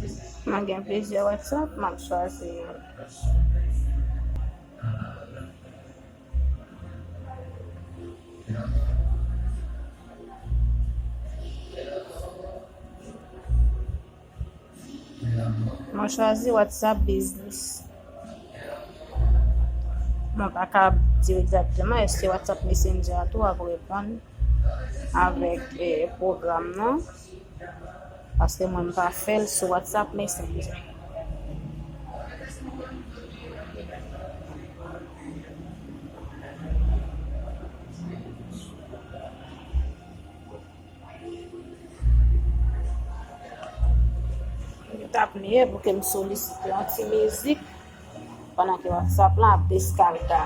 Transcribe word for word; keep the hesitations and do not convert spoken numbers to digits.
Mwen gen plizyè WhatsApp, m ap chwazi youn. Mwen chwazi WhatsApp Business. Mwen pa ka di w egzakteman èske WhatsApp Messenger a tou ap reponn avèk eh, pwogram nan. Paske mwen m pa fè l sou WhatsApp Messenger. Li t ap mye pou ke m solisite yon ti mizik pandan ke WhatsApp lan ap deskalda.